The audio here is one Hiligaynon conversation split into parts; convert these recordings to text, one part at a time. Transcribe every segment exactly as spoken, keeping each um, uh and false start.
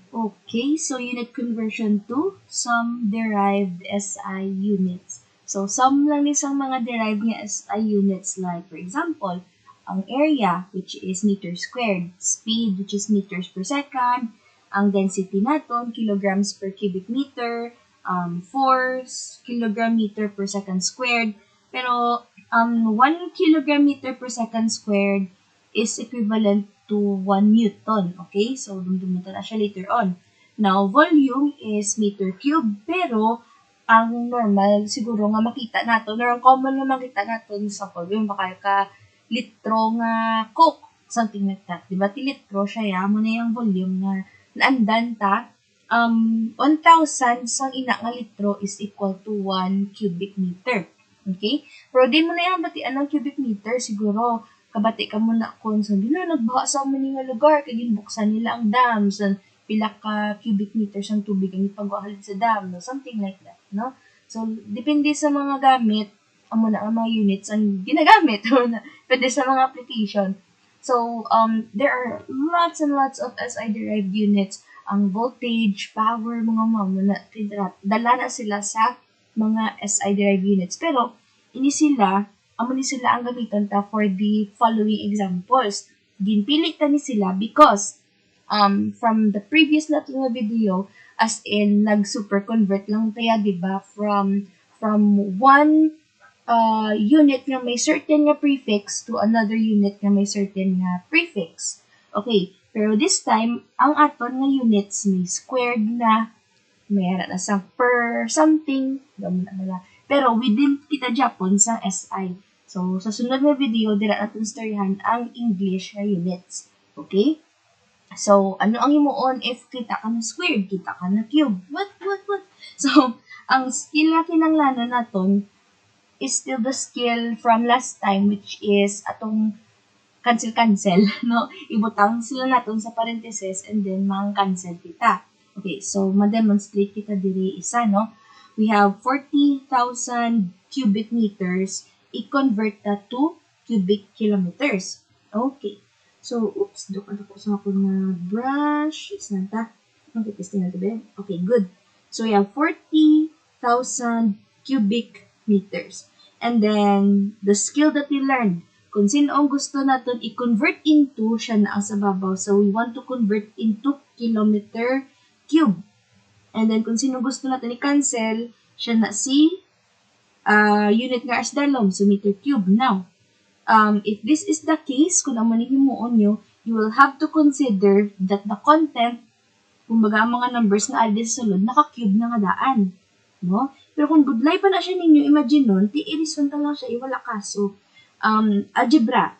Okay, so unit conversion to some derived S I units. So, some lang ni sang mga derived nga S I units, like, for example, ang area, which is meter squared, speed, which is meters per second, ang density naton, kilograms per cubic meter, um, force, kilogram meter per second squared. Pero, um, one kilogram meter per second squared is equivalent to one newton, okay? So, dumduman ta na siya later on. Now, volume is meter cube, pero ang normal siguro nga makita naton, or ang common nga makita naton sa volume, baka ka litro nga Coke, something like that. Di ba? Ti litro siya, ya. Amo na yung volume nga naandan ta. Um, one thousand sang ina nga litro is equal to one cubic meter. Okay? Pero di mo na yung batian ng cubic meter, siguro, kabati ka mo na kung sa nila nagbaha sa mini nga lugar, kay ginbuksan nila ang dams, and pila ka cubic meters ang tubig ang ipagwa halin sa dam, no? Something like that, no? So, depende sa mga gamit, amo na ang mga units ang ginagamit. Depende sa mga application. So, um, there are lots and lots of S I derived units. Ang voltage, power, mga mamo na, dala na sila sa mga S I derived units. Pero, ini sila, amo ni sila ang gamiton ta for the following examples. Ginpili ta ni sila because, um, from the previous nato nga video, as in, nag-super convert lang tayo, di ba? From, from one uh, unit nga may certain nga prefix to another unit nga may certain nga prefix. Okay, pero this time, ang aton nga units may squared na, may ara na sang per something, damo na bala. Pero within kita gyapon sa S I. So, sa sunod nga video, dira naton istoryahan ang English nga units. Okay? So, ano ang himuon if kita ka na squared, kita ka na cube? What, what, what? So, ang skill nga kinahanglanon naton is still the skill from last time, which is atong cancel-cancel, no? Ibutang sila naton sa parentheses and then mang-cancel kita. Okay, so ma-demonstrate kita diri isa, no? We have forty thousand cubic meters, i-convert na to cubic kilometers. Okay. So, oops, duka na ko sa akong nga brush. Is na ta. Okay, testing na to, be. Okay, good. So, we have forty thousand cubic meters. And then, the skill that we learned, kung sino ang gusto naton i-convert into, siya na ang sa babaw. So, we want to convert into kilometer cube. And then, kung sino gusto naton i-cancel, siya na si, ah, unit nga asdalom, so meter cube. Now, um, if this is the case, kung amo ni himuon nyo, you will have to consider that the content, kumbaga, ang mga numbers nga ari sa sulod, naka-cube na nga daan. No? Pero kung budlay pa na siya ninyo, imagine nun, ti i-resolve ta lang siya, iwala kaso. Um, algebra,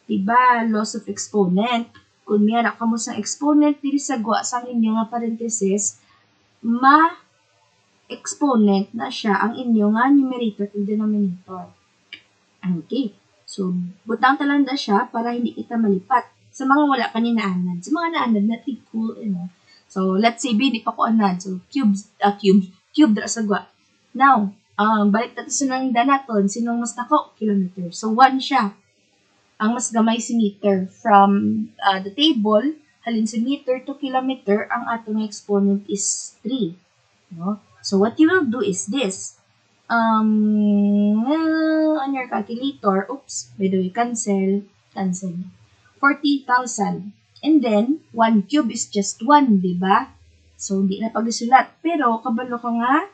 diba, laws of exponent. Kung may ara kamo sang exponent diri sa gwa sang inyo nga parenthesis, ma-exponent na siya ang inyo nga numerator ug denominator. Okay. So, butang ta lang na siya para hindi kita malipat. Sa mga wala pa ni naanad. Sa mga naanad na, tig cool, you know. So, let's say, hindi pa ko anad. So, cubes, ah, cubes, cube dira sa gwa. Now, um, balik ta to sa nang danaton. Sinong mas dako? Kilometer. So, one siya. Ang mas gamay si meter. From, uh, the table, halin sa meter to kilometer, ang ato nga exponent is three. No? So, what you will do is this. Um, uh, on your calculator, oops, by the way, cancel, cancel. Forty thousand. And then, one cube is just one, di ba? So, hindi na pag-isulat. Pero, kabalo ka nga,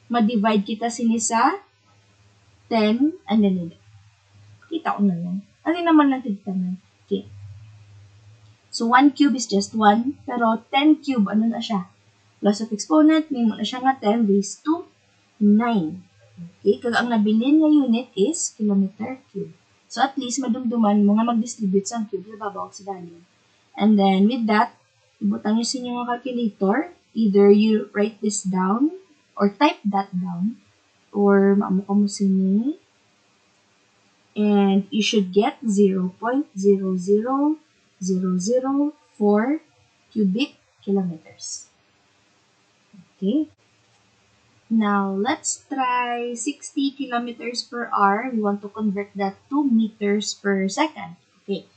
ma-divide kita sini sa ten, and then, kita ko na lang. Ano naman ang tigtanan? Okay. So, one cube is just one, pero ten cube, ano na siya? Laws of exponent, may mo na siya nga ten raised to nine. Okay, kag ang nabilin nga unit is kilometer cube. So, at least, madumduman mo nga mag-distribute sa cube sa babaw sa dalim. And then, with that, ibutang nyo sa inyo nga calculator. Either you write this down or type that down, or maamo ka mo sini. And you should get zero point zero zero zero zero four cubic kilometers. Okay. Now, let's try sixty kilometers per hour. We want to convert that to meters per second. Okay.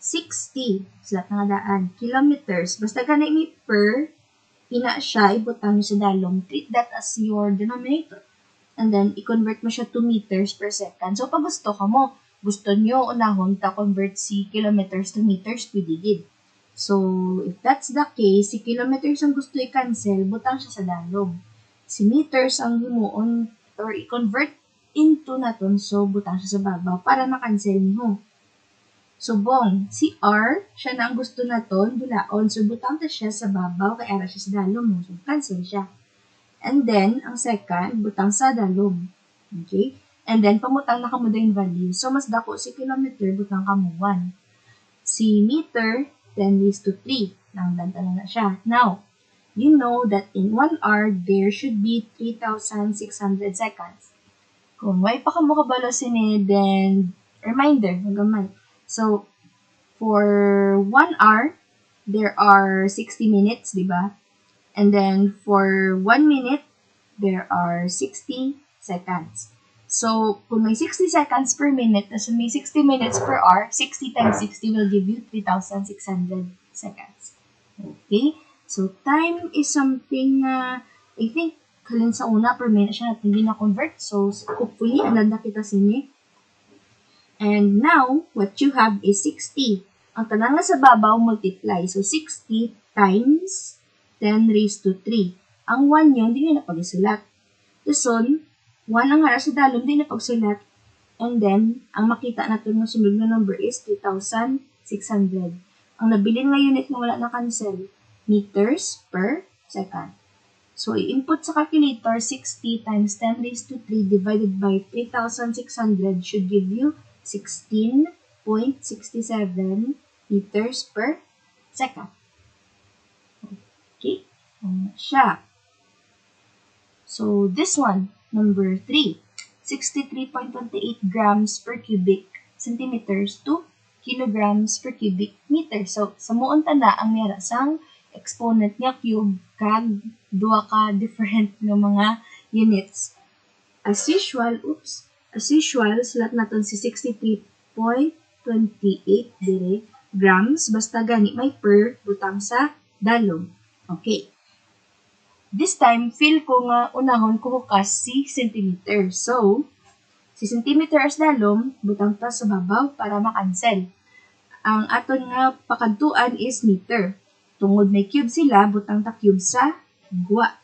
sixty, sulat na nga daan, kilometers. Basta gani may per, ina siya, ibutang niyo sa dalom. Treat that as your denominator. And then, i-convert mo siya to meters per second. So, pag gusto ka mo, gusto niyo unahon ta convert si kilometers to meters, pwede gid. So, if that's the case, si kilometers ang gusto i-cancel, butang siya sa dalom. Si meters ang himuon or i-convert into naton, so butang siya sa babaw para ma-cancel niyo. Subong, si R, siya na ang gusto naton dulaon, so butang ta siya sa babaw kay ara siya sa dalom mo, so cancel siya. And then, ang second, butang sa dalom. Okay? And then, pangutang na kamo dayon value. So, mas dako si kilometer, butang kamo one. Si meter, ten raised to three. Nangdan ta na siya. Now, you know that in one hour, there should be three thousand six hundred seconds. Kung way pa kamo kabalo sini, then reminder, magamay. So, for one hour, there are sixty minutes, di ba? And then, for one minute, there are sixty seconds. So, kung may sixty seconds per minute, tas may sixty minutes per hour, sixty times sixty will give you three thousand six hundred seconds. Okay? So, time is something, uh, I think, halin sa una, per minute siya natin gina-convert. So, hopefully, andanda kita sini. And now, what you have is sixty. Ang tanan nga sa babaw, multiply. So, sixty times ten raised to three. Ang one niyo, hindi niyo na pag-isulat. Dason, one ang ara sa dalom, di na pagsulat. And then, ang makita natin nga sunod nga number is three thousand six hundred. Ang nabilin nga unit nga wala na cancel, meters per second. So, i-input sa calculator, sixty times ten raised to three divided by three thousand six hundred should give you sixteen point six seven meters per second. Okay? Ano siya? So, this one, number three, sixty-three point twenty-eight grams per cubic centimeters to kilograms per cubic meter. So, samuon ta na ang mera sang exponent nga cube kag duha ka different nga mga units. As usual, oops, as usual, sulat naton si sixty-three point twenty-eight dire grams, basta gani may per, butang sa dalom. Okay. This time, feel ko nga unahon ko hukas si centimeter. So, si centimeter as dalom, butang ta sa babaw para ma-cancel. Ang aton nga pakadtuan is meter. Tungod may cube sila, butang ta cube sa gwa.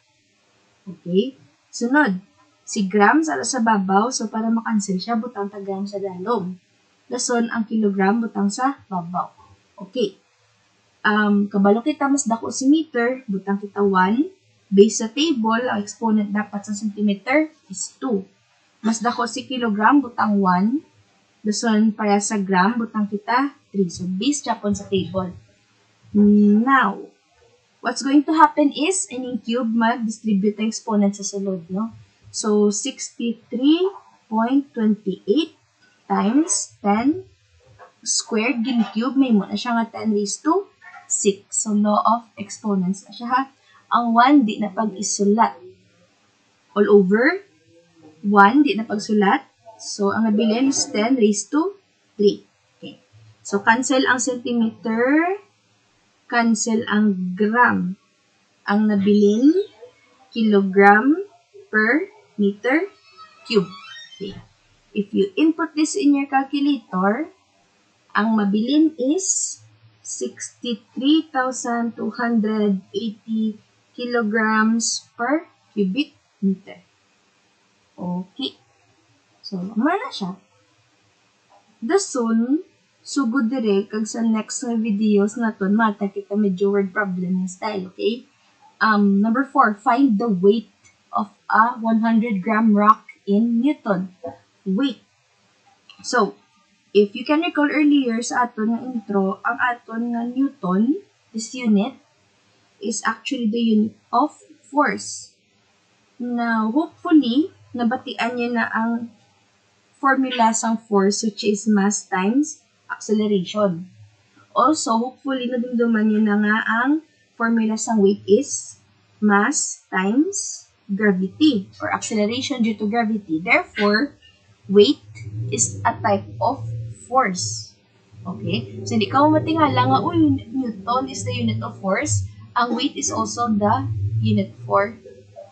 Okay? Sunod, si grams ara sa babaw, so para ma-cancel siya, butang ta grams sa dalom. Dason ang kilogram, butang sa babaw. Okay. Um, kabalo kita, mas dako si meter, butang kita one. Based sa table, ang exponent dapat sa centimeter is two. Mas dako si kilogram, butang one. Dason para sa gram, butang kita three. So, based gyapon sa table. Now, what's going to happen is, ining cube, mag-distribute ang exponent sa sulod, no? So, sixty-three point twenty-eight times ten squared, gin-cube, may mo na siya nga ten raised to six. So, law of exponents na siya, ha? Ang one, di na pag-isulat. All over, one, di na pagsulat. So, ang nabilin is ten raised to three. Okay. So, cancel ang centimeter, cancel ang gram. Ang nabilin, kilogram per meter cube. Okay. If you input this in your calculator, ang mabilin is sixty-three thousand two hundred eighty kilograms per cubic meter. Okay. So, mao na siya. Dason, sugod dire, kag sa next nga videos naton, mata kita medyo word problem nga style, okay? Um, number four, find the weight of a one hundred gram rock in Newton. Weight. So, if you can recall earlier sa aton nga intro, ang aton nga Newton, this unit, is actually the unit of force. Now, hopefully, nabatian niyo na ang formula sang force, which is mass times acceleration. Also, hopefully, nadumduman niyo na nga ang formula sang weight is mass times gravity or acceleration due to gravity. Therefore, weight is a type of force. Okay? So, hindi ka mo matingala nga, "Uy, Newton is the unit of force." Ang weight is also the unit for,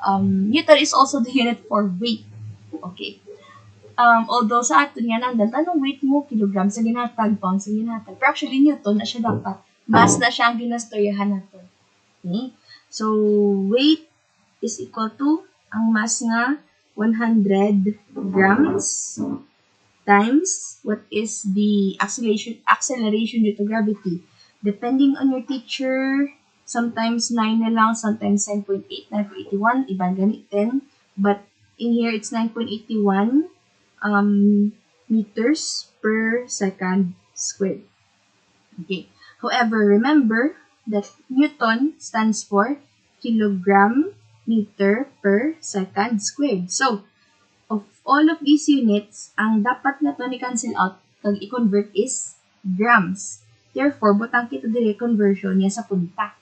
um, Newton is also the unit for weight. Okay. Um, although sa aton nga nang, "Anong weight mo?" Kilograms ang ginhatag, pounds ang ginhatag. Pero actually, Newton na siya dapat. Mass na siya ang ginastoryahan naton. Okay? So, weight is equal to ang mass nga one hundred grams times what is the acceleration, acceleration due to gravity. Depending on your teacher, sometimes nine na lang, sometimes nine point eight, nine point eight one, iban gani ten. But in here, it's nine point eight one, um, meters per second squared. Okay. However, remember that Newton stands for kilogram meter per second squared. So, of all of these units, ang dapat naton i-cancel out kag i-convert is grams. Therefore, butang kita diri conversion niya sa punta.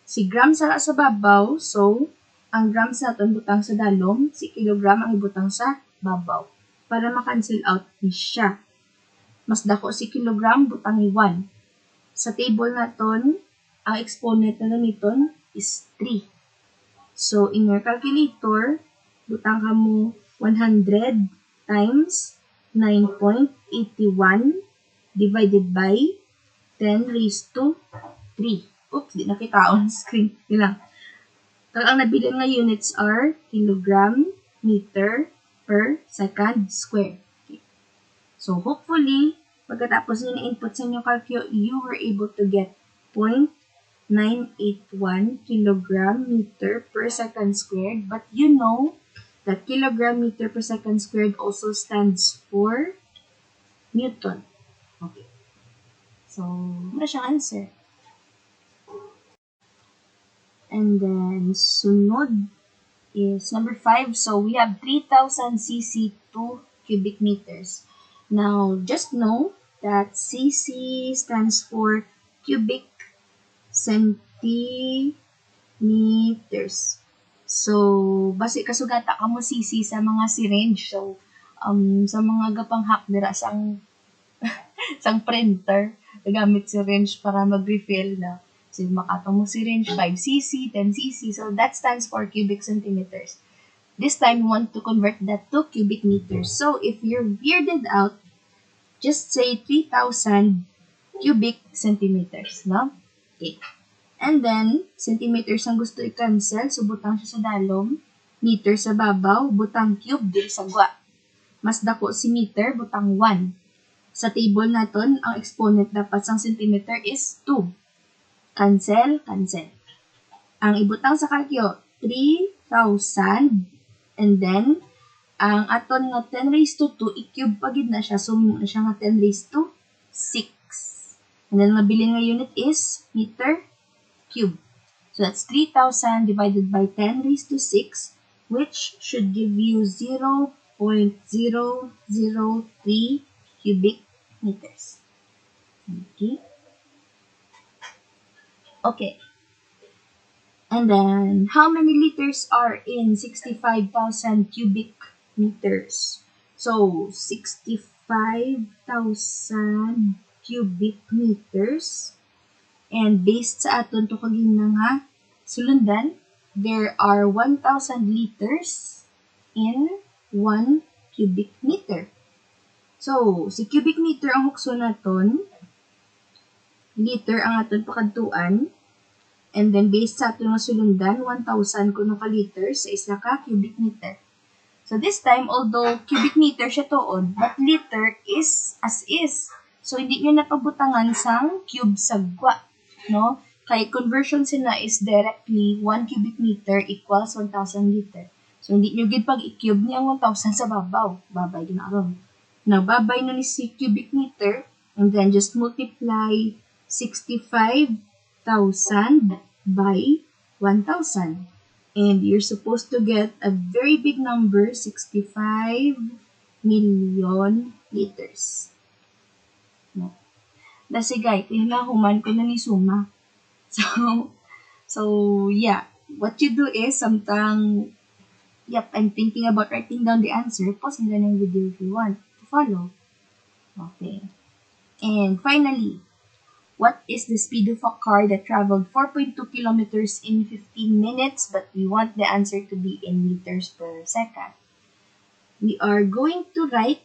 Si grams sa, sa babaw, so, ang grams naton butang sa dalom, si kilogram ang ibutang sa babaw para ma-cancel out ni siya. Mas dako si kilogram, butang ni one. Sa table naton, ang exponent na gamiton is three. So, in your calculator, butang kamo one hundred times nine point eight one divided by ten raised to three. Oops, di nakita ang screen. Yun lang. Kag ang nabilin nga units are kilogram, meter, per second square. Okay. So, hopefully, pagkatapos niyo na-input sa inyong calcu, you were able to get point nine eight one kilogram meter per second squared. But you know that kilogram meter per second squared also stands for Newton. Okay. So, mura siyang answer. And then, sunod is number five. So, we have three thousand C C to cubic meters. Now, just know that C C stands for cubic centimeters. So, basi kasugata kamo C C sa mga syringe. So, um, sa mga gapanghak dira sang sang printer, nagamit syringe para mag-refill na. So, makatong mo syringe, five C C, ten C C. So, that stands for cubic centimeters. This time, we want to convert that to cubic meters. So, if you're weirded out, just say three thousand cubic centimeters, no? Okay. And then, centimeters ang gusto i-cancel, so butang siya sa dalom, meter sa babaw, butang cube diri sa gwa. Mas dako si meter, butang one. Sa table naton, ang exponent dapat sang centimeter is two. Cancel, cancel. Ang ibutang sa kalkyo, three thousand, and then, ang aton nga ten raised to two, i-cube pa gid na siya, so, mo na siya nga ten raised to six. And then, mabilin nga unit is meter cube. So, that's three thousand divided by ten raised to six, which should give you zero point zero zero three cubic meters. Okay? Okay. And then, how many liters are in sixty-five thousand cubic meters? So, sixty-five thousand cubic meters. And based sa aton to kagina nga sulundan, there are one thousand liters in one cubic meter. So, si cubic meter ang hukso naton, liter ang aton pakadtuan, and then based sa aton nga sulundan, one thousand kuno ka liter sa isa ka cubic meter. So this time, although cubic meter siya tuod, but liter is as is. So hindi niyo na pabutangan sang cube sa gwa, no? Kay conversion sina is directly one cubic meter equals one thousand liter. So hindi niyo gid pag-i-cube ni ang one thousand sa babaw. Babay gid na aron. Now, babay na ni si cubic meter, and then just multiply sixty-five thousand by one thousand. And you're supposed to get a very big number, sixty-five million liters. No? Dasigay, kay nahuman ko na ni suma. So, so, yeah. What you do is, samtang, yep, I'm thinking about writing down the answer, pause nila ng video if you want to follow. Okay. And finally, what is the speed of a car that traveled four point two kilometers in fifteen minutes, but we want the answer to be in meters per second? We are going to write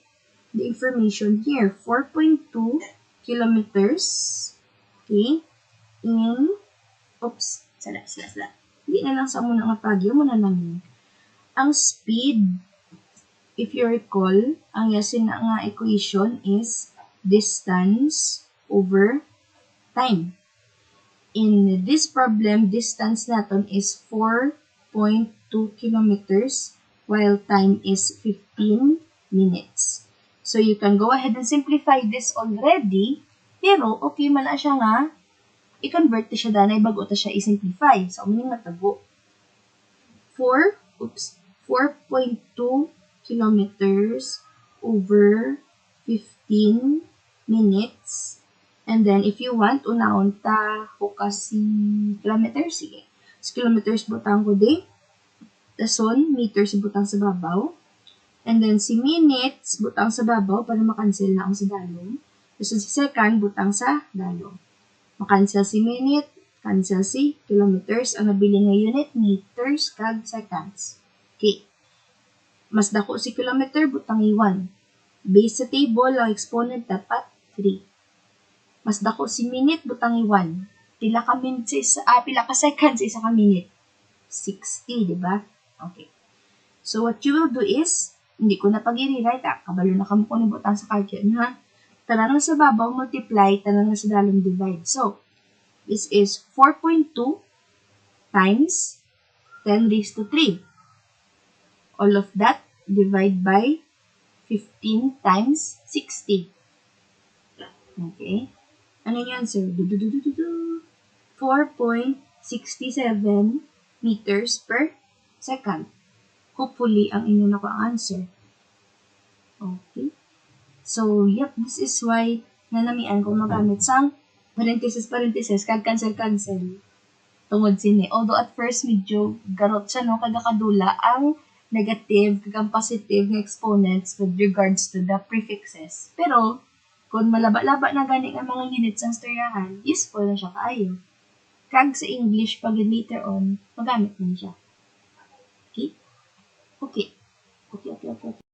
the information here, four point two kilometers, okay, in, oops, sala, sala, sala. Hindi na lang sa muna nga pagyo, muna lang yun. Ang speed, if you recall, ang yasin na nga equation is distance over time. In this problem, distance naton is four point two kilometers, while time is fifteen minutes. So, you can go ahead and simplify this already, pero okay man na siya nga i-convert ta siya danay bago ta siya i-simplify. So, amo ni matabo. Four, oops, four point two kilometers over fifteen minutes. And then, if you want, unahon ta ko kasi kilometers. Sige. So, kilometers butang ko di. Dason, meters butang sa babaw. And then, si minutes butang sa babaw para makancel na ang sa dalom. Dason, si second butang sa dalom. Makancel si minute, cancel si kilometers. Ang nabilin nga unit, meters kag seconds. Okay. Mas dako si kilometer, butangi one. Based sa table, ang exponent dapat three. Mas dako si minute, butangi one. Pila ka minutes sa isa, ah, pila ka seconds sa isa ka minute? Sixty, di ba? Okay. So, what you will do is, hindi ko na pag-i-rewrite, ah. Kabalo na kamo kung ano butang sa calculator, ha? Tanan nga sa babaw, multiply, tanan nga sa dalom, divide. So, this is four point two times ten raised to three. All of that, divide by fifteen times sixty. Okay? Ano yung answer? Du, du, du, du, du, du. four point six seven meters per second. Hopefully, ang inyo na ko ang answer. Okay? So, yep, this is why nanamian ko magamit sang parenthesis, parenthesis, kag cancel, cancel. Tungod sini. Although at first, medyo garot siya, no? Kag nakadula ang negative kag ang positive nga exponents with regards to the prefixes. Pero, kung malaba-laba na gani ang mga units sang istoryahan, useful na siya kaayo. Kag sa English, pag later on, magamit man siya. Okay? Okay. Okay, okay, okay, okay.